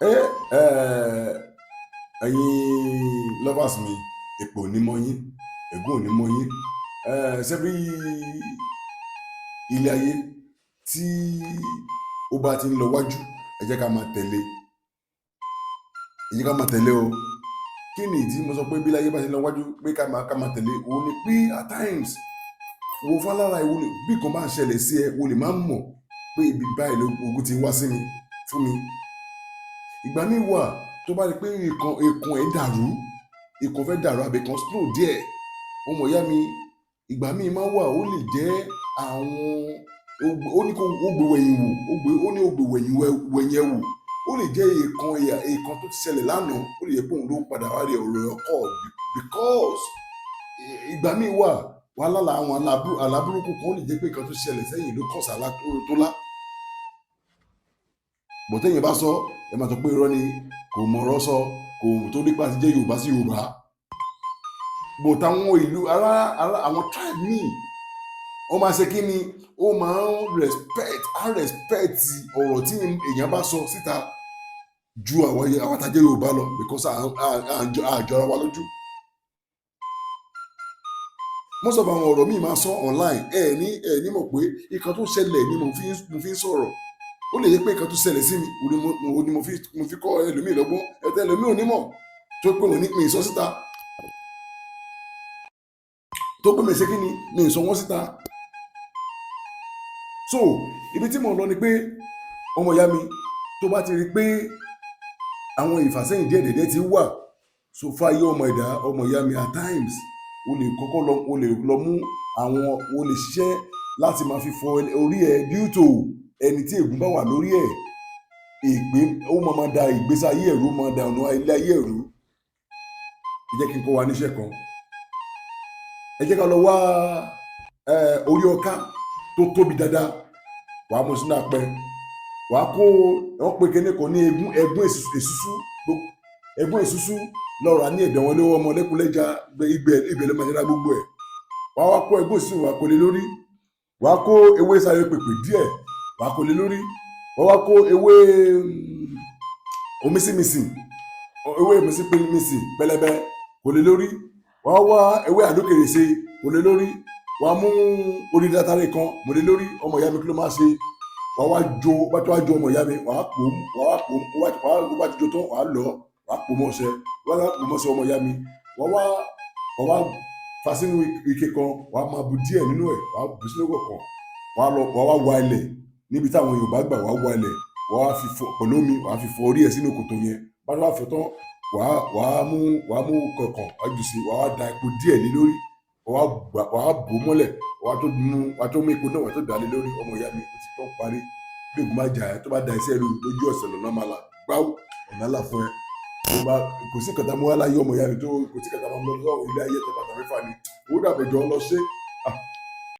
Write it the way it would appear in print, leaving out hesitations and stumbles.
Ẹ ẹ ẹ̀yin lovers mi, èpè ò ní mọ́ yín, ègún ò ní mọ́ yín. Ẹ ṣé bí ilé ayé tí ó bá ti ń lọ wájú, ẹ jẹ́ ká máa tẹ̀lé, ẹ jẹ́ ká máa tẹ̀lé o. Kí ni ìdí mo sọ pé bí ilé ayé bá ti ń lọ wájú pé ká máa tẹ̀lé? Òun ni pé at times, wo fálára ìwọ ni bí nǹkan bá ń ṣẹlẹ̀ sí ẹ, o lè má mọ̀ pé ibi báyìí ló ogun ti wá sí mi fún mi. Ìgbà míì wà tó bá rí pé ìkan ẹ̀ dàrú, ìkan fẹ́ dàrú àbí kan slow díẹ̀, ọmọ ìyá mi, ìgbà míì máa wà, ó lè jẹ́ àwọn ó ní kó ó gbé wẹ̀yìn wò, ó gbé ó ní ó gbé wẹ̀yìn wẹ̀yìn ẹ̀ wò. Ó lè jẹ́ ìkan ìkan tó ti ṣẹlẹ̀ lánàá, ó lè jẹ́ pé òun ló padà wá rí ọ̀rọ̀ ọkọ̀, because ìgbà míì wà wàhálà àwọn àlábúrúkú kan, ó lè jẹ́ pé ìkan tó ṣẹlẹ̀ sẹ́yìn ló kọ̀ọ̀sà tó lá bọ̀tẹ́yìn bá sọ, ẹ máa sọ pé irọ́ ni, kò mọ̀ ọ̀rọ̀ sọ, kò tó nípa ti jẹ́ Yorùbá sí Yorùbá. But àwọn ìlú ará ará àwọn tribe míì, wọ́n máa ṣe kí ni, ó máa ń respect, á respect ọ̀rọ̀ tí èèyàn bá sọ síta ju àwọn tá a jẹ́ Yorùbá lọ, because à jọra wa lójú. Most of àwọn ọ̀rọ̀ míì máa sọ online, ẹ ní mọ̀ pé nǹkan tó ṣẹlẹ̀ ni mo fi ń sọ̀rọ̀. Ó lè jẹ́ pé nǹkan tó ṣẹlẹ̀ sí mi òun ni mo fi kọ́ ẹlòmíì lọ́gbọ́n, ẹ̀tẹ́ ẹlòmíì ò ní mọ̀ tó pé òun ní mi sọ síta, tó pé mi ṣe kí ni, mi sọ wọ́n síta. So ibi tí mò ń lọ ni pé, ọmọ ìyá mi, tó bá ti rí pé àwọn ìfàsẹ́yìn díẹ̀ díẹ̀ ti wà so fáyé, ọmọ ẹ̀dá, ọmọ ìyá mi, at times o lè kọ́kọ́ lọ, o lè lọ mú àwọn, o lè ṣiṣẹ́ láti máa fi fọ orí ẹ, due to ẹni tí ègún bá wà lórí ẹ, èpè ó máa da ìgbésí ayé ẹ̀rú, ó máa da ọ̀nà ilé ayé ẹ̀rú. Ẹ jẹ́ kí n kọ́ wa níṣẹ́ kan. Ẹ jẹ́ ká lọ wá orí ọká tó tóbi dáadáa. Wàá mú sínú apẹ, wàá kó wọ́n pe kíní kan ní ẹgún èsúsú. Ẹgún èsúsú lọ́ra ní ẹ̀dọ̀ wọn lówó ọmọ lẹ́kùnlẹ́jà ibẹ̀, ibẹ̀ ló máa ṣe dá gbogbo ẹ̀. Wàá wá kó ẹgún èsúsú, wàá kó lé lórí. Wàá kó ewé sáré pèpè díẹ̀, wàá kó lé lórí. Wàá wá kó ewé omísìmísì, ewé omísìmísì pẹlẹbẹ, kó lé lórí. Wàá wá ewé àdókèrèsè, kó lé lórí. Wàá mú orí dátàrí kan mọ̀ lé lórí. Ọmọ ìyá mi, kí ló máa ṣe? Wàá wá jó, bá tó wá jó, ọmọ ìyá mi, wàá pò, wàá pò, wàá bá ti jó tán, wàá lọ, wàá pò mọ́ ọṣẹ, wàá pò mọ́ ọṣẹ. Ọmọ ìyá mi, wàá wá fa sínú ike kan, wàá máa bu díẹ̀ nínú ẹ̀, wàá bù sínú kọ̀ọ̀kan. Wàá lọ, wàá wá wa ilẹ̀ níbi táwọn Yorùbá gbà, wàá wa ilẹ̀, wàá fi fọ pẹ̀lú omi, wàá fi fọ orí ẹ̀ sínú kòtò yẹn. Bá tó wá fọ tán, wàá mú kọ̀ọ̀kan, wàá jù sí, wàá da epo díẹ̀ lé lórí, wàá gbà, wàá bò mọ́lẹ̀, wàá tó mú epo náà, wàá tó dà lé lórí. Ọmọ ìyá mi, ó ti tán, parí. Bí ègún bá jà ẹ́, tó bá da iṣẹ́ rú lójú ọ̀sẹ̀ lọ́nà máa là gbáwó, ọ̀nà là fún ẹ. Tó bá kò sí kàtà mú wá láyé, ọmọ ìyá mi, tó kò sí kàtà mú lọ ilé ayé tó bàtà mẹ́fà ni ó dàbẹ̀ jọ lọ ṣe.